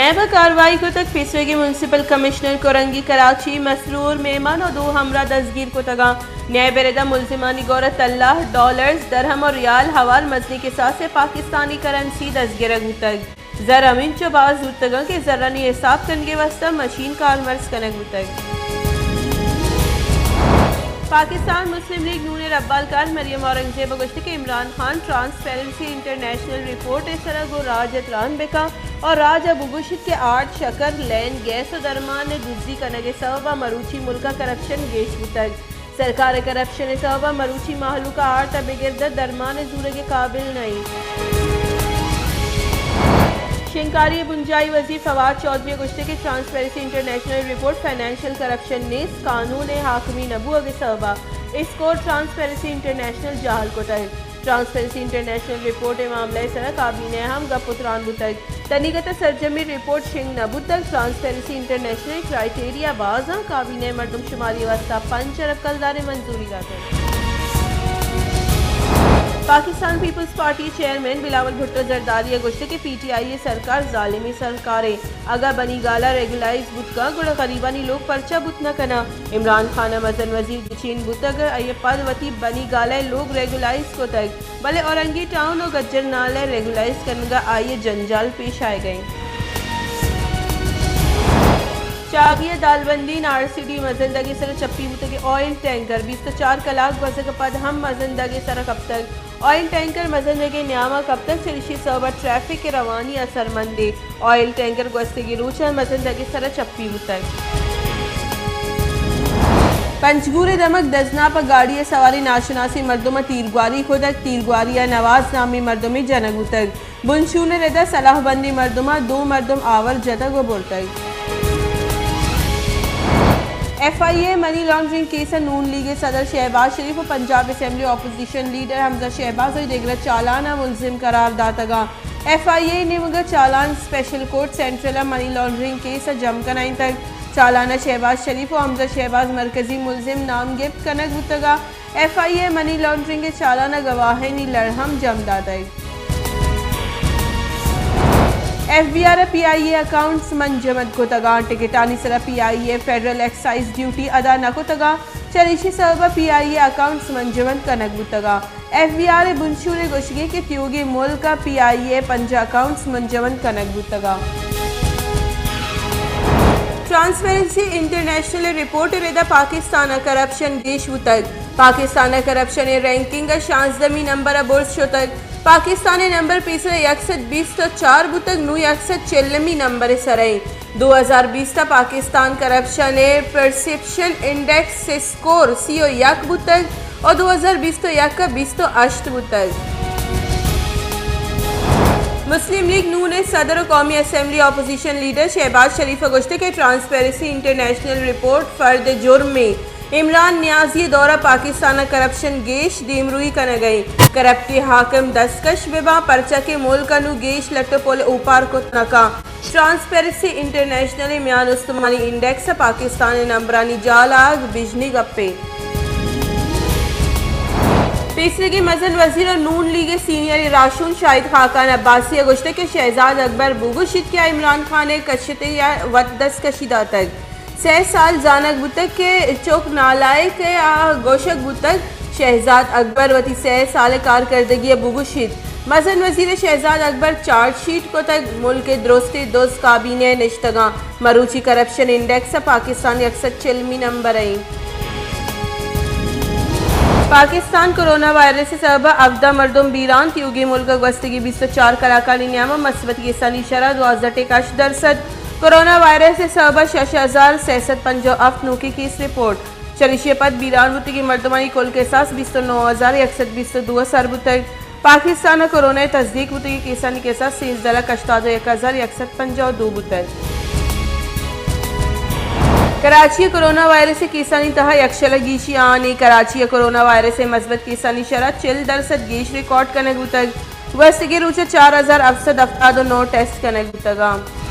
نیب ءَ کاروائی کتگ، پیسریگیں میونسپل کمشنر کورنگی کراچی مسرور میمن ءُ دو ہمراہ دزگیر کتگ اَنت۔ نیب ءِ رد ءَ ملزمانی گور ءَ تلہ، ڈالرز، درہم ءُ ریال ہوار مزنیں کساس ءِ پاکستانی کرنسی دزگرگ بوتگ۔ زر ہمینچو باز زورتگ اَنت کہ زرانی حساب کنگ ءِ واستہ مشین کارمرز کنگ بوتگ۔ پاکستان مسلم لیگ نون ءِ ربالکار مریم اورنگزیب ءَ گوشت کہ عمران خان ٹرانسپیرنسی انٹرنیشنل رپورٹ ءِ سرا گوں راج ءَ تران بہ کن ءُ راج ءَ بگوشیت کہ آرٹ، شکر، لین، گیس ءُ درمان ءِ دزی کنگ ءِ سبب ءَ مروچی ملک ءَ کرپشن گیش بوتگ۔ سرکار ءِ کرپشن ءِ سبب ءَ مروچی مہلوک ءَ آرٹ ءَ بگر داں درمان ءِ زورگ ءِ قابل نہ اِنت۔ شنگکاری ءِ بنجاہی وزیر فواد چوہدری ءَ گوشتگ کہ ٹرانسپیرنسی انٹرنیشنل ءِ رپورٹ فنانشل کرپشن نیست، قانون ءِ حاکمی نہ بوہگ ءِ سبب ءَ اسکور ٹرانسپیرنسی انٹرنیشنل جہل کتگ۔ ٹرانسپیرنسی انٹرنیشنل رپورٹ ءِ معاملہ ءِ سرا کابینہ ءَ ہم گپ ءُ تران بوتگ۔ تنیگت ءَ سرجمیں رپورٹ شنگ نہ بوتگ۔ ٹرانسپیرنسی انٹرنیشنل ءِ کرائٹیریا باز اَنت، کابینہ ءَ مردم شماری ءِ واستہ پنچ ارب کلدار ءِ منظوری داتگ۔ پاکستان پیپلز پارٹی ءِ چیئرمین بلاول بھٹو زرداری ءَ گوشتگ کہ پی ٹی آئی ءِ سرکار ظالمیں سرکارے، اگاں بنی گالہ ریگولائز بوت کنت گڑا غریبانی لوگ پرچا بوت نہ کناں؟ عمران خان ءِ مزن وزیر گچین بوتگ، آئی ءَ پد وتی بنی گالہ ءِ لوگ ریگولائز کتگ۔ بلے اورنگی ٹاؤن ءُ گجر نالہ ءِ ریگولائز کنگ ءَ آئی ءَ جنجال پیش آیگ ءَ اِنت۔ چاگی ءِ دالبندین آر سی ڈی مزندگ ءِ سر ءَ چپی بوتگ ءُ آئل ٹینکر بیست ءُ چار کلاک گوزگ ءَ پد ہم مزندگ ءِ سر ءَ کپتگ۔ آئل ٹینکر مزندگ ءِ نیام ءَ کپتگ، چریشی ءِ سبب ءَ ٹریفک ءِ روانی اثرمند اِنت۔ آئل ٹینکر گوستگیں روچ ءَ مزندگ ءِ سر ءَ چپی بوتگ۔ پنجگور ءِ دمگ دزناپ ءَ گاڑی ءِ سواریں ناشناسیں مردم ءَ تیرگواری کتگ۔ تیرگواری ءَ نواز نامیں مردمے جنگ بوتگ۔ بنشون ءِ رد ءَ سلاہ بندیں مردم ءَ دو مردم آور جتگ ءُ برتگ۔ ایف آئی اے منی لانڈرنگ کیس ءَ نون لیگ ءِ صدر شہباز شریف ءُ پنجاب اسمبلی اپوزیشن لیڈر حمزہ شہباز ءَ دگرہ چالان ءَ ملزم قرار داتگ اَنت۔ ایف آئی اے ءِ نیمگ ءَ چالان اسپیشل کورٹ سینٹرل ءَ منی لانڈرنگ کیس ءَ جم کنائینتگ۔ چالان ءَ شہباز شریف ءُ حمزہ شہباز مرکزی ملزم نامگپت کنگ بوتگ ءُ ایف آئی اے ءِ منی لانڈرنگ ءِ چالان ءَ گواہینی لڑ ہم جم داتگ۔ ایف بی آر ءَ پی آئی اے اکاؤنٹس منجمد کتگ اَنت۔ ٹکٹانی سرا پی آئی اے ءِ فیڈرل ایکسائز ڈیوٹی ادا نہ کتگ اَنت، چریشی ءِ سبب ءَ پی آئی اے اکاؤنٹس منجمد کنگ بوتگ اَنت۔ ایف بی آر ءِ بنشون ءِ گوشگ اِنت کہ تیوگیں ملک ءَ پی آئی اے ءِ پنجاہ اکاؤنٹس منجمد کنگ بوتگ اَنت۔ ٹرانسپیرنسی انٹرنیشنل ءِ رپورٹ ءِ رد ءَ پاکستان ءَ کرپشن گیش بوتگ۔ پاکستان ءَ کرپشن ءِ رینکنگ ءَ شانزدہمی نمبر ءَ برز شتگ۔ پاکستان ءِ نمبر پیسر ءَ یک سد بیست ءُ چار بوتگ، نوں یک سد چلمی نمبر ءِ سر ءَ اِنت۔ دو ہزار بیست ءَ پاکستان کرپشن ءِ پرسیپشن انڈیکس ءِ اسکور سی ءُ یک بوتگ ءُ دو ہزار بیست ءُ یک ءَ بیست ءُ ہشت بوتگ۔ مسلم لیگ نون ءِ صدر ءُ قومی اسمبلی اپوزیشن لیڈر شہباز شریف ءَ گوشتگ کہ ٹرانسپیرنسی انٹرنیشنل رپورٹ فرد جرمے۔ عمران نیازی ءِ دور ءَ پاکستان ءَ کرپشن گیش، دیمروئی کنگ ءَ اِنت۔ کرپٹیں حاکم دستکش بہ باں، پرچا کہ ملک ءَ نوں گیش لٹ ءُ پل اوپار کت نہ کنت۔ ٹرانسپیرنسی انٹرنیشنل ءِ میان استمانی انڈیکس ءَ پاکستان ءِ نمبرانی جال آگ بژنی گپے۔ پیسریگیں مزن وزیر ءُ نون لیگ ءِ سینئر راہشون شاہد خاقان عباسی ءَ گوشتگ کہ شہزاد اکبر بگوشیت کہ آ عمران خان ءِ کشت ءَ وت دستکشی داتگ۔ سئے سال زانگ بوتگ کہ چک نالائق ءَ آ گوشگ بوتگ۔ شہزاد اکبر وتی سئے سال ءِ کارکردگی ءَ بگوشیت۔ مزن وزیر ءَ شہزاد اکبر چارج شیٹ کتگ۔ ملک ءِ درستیں دز کابینہ ءَ نشتگ اَنت۔ مروچی کرپشن انڈیکس ءَ پاکستان یک سد چلمی نمبر ءَ اِنت۔ پاکستان، کورونا وائرس ءِ سبب ءَ ہبدہ مردم بیران، تیوگیں ملک ءَ گوستگیں بیست ءُ چار کلاکانی نیام ءَ مثبت کیسانی شرح دوازدہ ٹک ہشت درسد۔ کورونا وائرس ءِ سبب ءَ شش ہزار سئے سد پنجاہ ءُ ہفت نوکیں کیس رپورٹ۔ چریشی ءَ پد بیران بوتگیں مردمانی کل کساس بیست ءُ نو ہزار یک سد بیست ءُ دو ءَ سر بوتگ۔ پاکستان ءَ کورونا ءِ تصدیق بوتگیں کیسانی کساس سیزدہ لکھ ہشتاد ءُ یک ہزار یک سد پنجاہ ءُ دو بوتگ۔ کراچی ءَ کورونا وائرس ءِ کیسانی تہا یکشل ءَ گیشی آنی۔ کراچی ءَ کورونا وائرس ءِ مثبت کیسانی شرح چل درسد گیش ریکارڈ کنگ بوتگ۔ گوستگیں روچ ءَ چار ہزار ہفت سد ہفتاد ءُ نو ٹیسٹ کنگ بوتگ اَنت۔